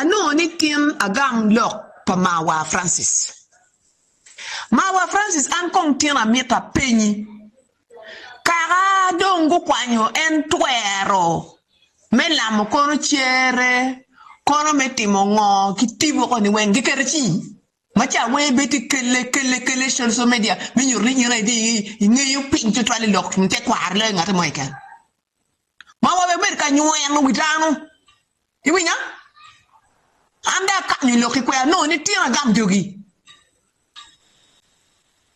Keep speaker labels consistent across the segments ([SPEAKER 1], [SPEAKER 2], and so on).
[SPEAKER 1] Anongo ni tin agam lok pa Mawa Francis. Mawa Francis an kong tin amito apenyi, kaka dong gukwanyo en twero me lamo kono cere, kono me timo ngo ki tipo koni weng giketo ci ma ca weng ibed ki kelle kelle kelle i social media me nyuto ni in aye ingeyo piny tutwal i lok tekwaro loyo ngati mo keken. Ma wa bedo ka nyweno wi dano. Iwinya? An dong akanyo lok ki kwer anongo ni tin agam jogi.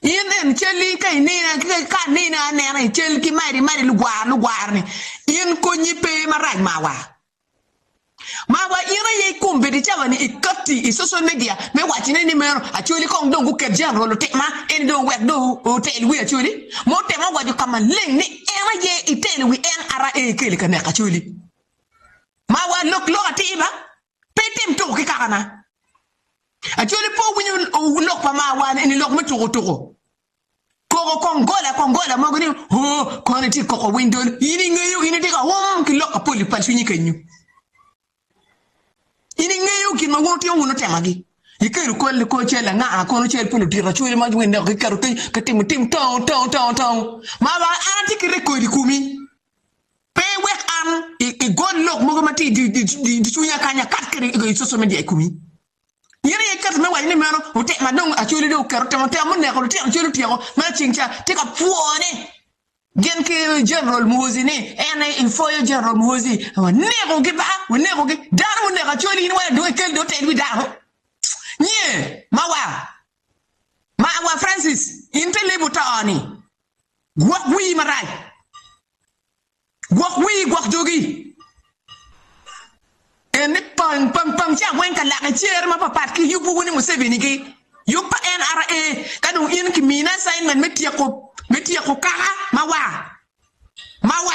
[SPEAKER 1] In en calli ka inena ka anena anena i cal ki madi madi lugwar lugwar ni in konyi pe marac mawa. Mawa in aye ikombeddi cawa ni ikatti i social media me wacone ni meno Acholi kong dong guket General Otima en dong wek dong otel wi Acholi. Ma Otema owaco ka maleng ni en aye itelo wi NRA keli ka neko Acholi. Mawa lok lok atir ba, pe itim tuko ki kakana. Acholi pe owinyo lok pa mawa ni lok me tuko tuko. Koko kong gola kong gola mogo ni oo kono itye koko winy dol in ingeyo in itye ka um ki lok apoli pal cwinyi kenyo. In ingeyo gin ma wun wutimo wun otemagi. Ikelo kol kor cel anga kono cel pa ludito acholi ma wineko giketo keny ka timo tim tongo tongo tongo tongo. Mawa an atye ki rekod i komi. Pe iwek an igol lok mogo ma tye i di cwinya kany akat kwede i social media i komi. In aye iketo me waco ni meno otema dong Acholi dong oketo temo temo muneko lutino Acholi otyeko ma ceng ca tye ka pwone gin ki General Muhoozi ni en aye ipwoyo General Muhoozi waneko gi ba waneko gi dano muneko Acholi in iwaco dong ikel dong otel wi dano nye mawa mawa Francis in te lebo to ni gwok wii marac. Gwok wii, gwok jogi. En ni pang pang pang ca weng ka lak icer mapapat ki yubu wu ni Museveni ki yub pa NRA ka dong in ki mini assignment me tyeko me tyeko kaka ma wa ma wa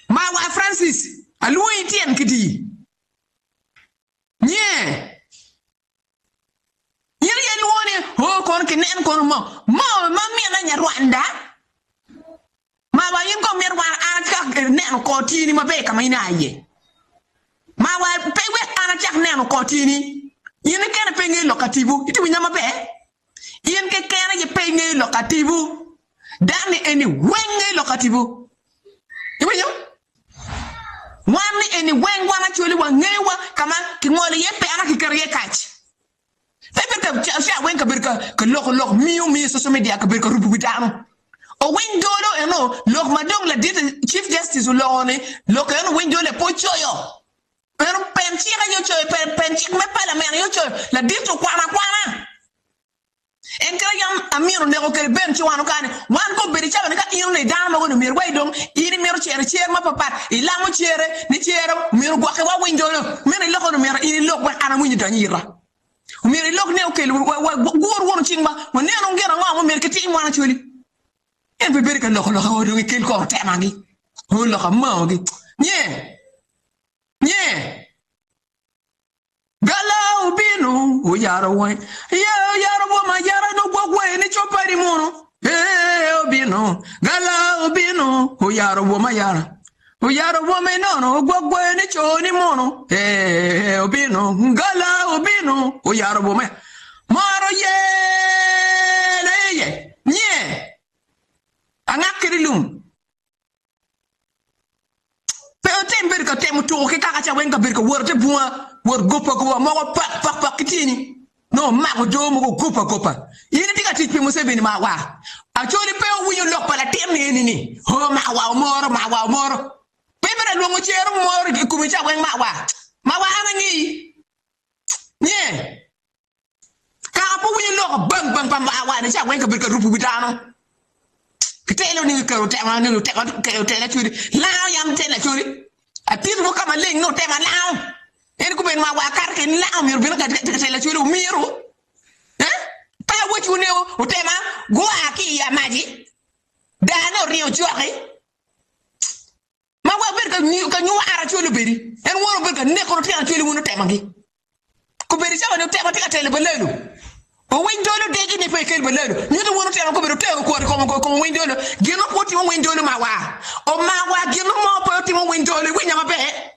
[SPEAKER 1] ma wa Francis alwongi tyen ki dii nye In aye ilwongo ni, Oo, kono kinen kono mo, mo ma mine Nyarwanda, Mawa in kong mito wan an acak neno kor tyeni maber ka ma in a iye. Mawa pe iwek an acak neno kor tyeni. In kekeni pe ingeyo lok atibu. Itye winya maber? In keken aye pe ingeyo lok atibu. Dano-ni eni weng ngeyo lok atibu. Iwinyo? Wan ni eni weng wan acwali wangeyo wa ka ma kingolo iye pena kiketo iye kac. Pe bedo ka ca weng kabedo ka loko lok miyo miyo i social media kabedo ka rubo wi dano. Owiny dolo eno lok ma dong ladit Chief Justice oloko ni lok eno owiny dolo pe ocoyo. Eno pen cik aye ocoyo pen cik me parliament aye ocoyo ladit okwano akwana. En kite yam amyero oneko kwede Ben ci wan okane. Wan ka obedo icawa ni ka in onongo idano mogo ni myero wa idong in imito cero i cer mapapat ilamo cere ni cere myero ogwoki wa winy dolo meno iloko ni myero in ilok wek an awiny odony ira myero ilok ni okel wa gur wunu cing wa wanenu gin ango ma myero kitim wan acwali en pe bedo ka loko loka wa dong ikel kong otemagi loko amaogi nye nye Gala obino oyaro wange, ye oyaro bwoma ayara nogwok wer ni copadi muno. Ee obino, gala obino oyaro bwoma ayara, oyaro bwoma enono ogwok wer ni coni muno. Ee obino, gala obino oyaro bwoma moro yene iye nye angak kede lum. Pe wutim bedo ka temo tuko ki kaka ca weng ka bedo ka wot ite bunga, wot gopo agopa moko pak pak pak ki tyeni, nongo omako doo mogo ogopo agopa. In itye ka tic pi Museveni mawa. Acholi pe owinyo lok pa latin ni eni ni, Hoo mawa omoro, mawa omoro. Pe ibedo alwongo cero moro i komi ca weng mawa. Mawa an angeyi. Nye. Kaka pe owinyo lok abang bang pa mawa ni ca weng kabedo ka rupo wi dano. Kitelo ni keto otema ni otema keto otela cweri lango yam tela cweri. Atito mo ka maleng ni otema lango. En kubed mawa kato keni lango myero bino ka tela cweri omiro. Eh? Pe awacwu ni otema gua ki i amaji. Dane oringo coki. Ma wa bedo ka nywaro acwali obedi, en won obedo ka neko lutino acwali wun otemagi. Kobedo cawa ni otema tye ka telo balalo, owiny dolo degi ni pe ekel balalo, nyuto wun otema kobedo otero kwot i kom owiny dolo, gin mo pe otimo winy dolo mawa, omawa gin mo pe otimo winy dolo, iwinya maber?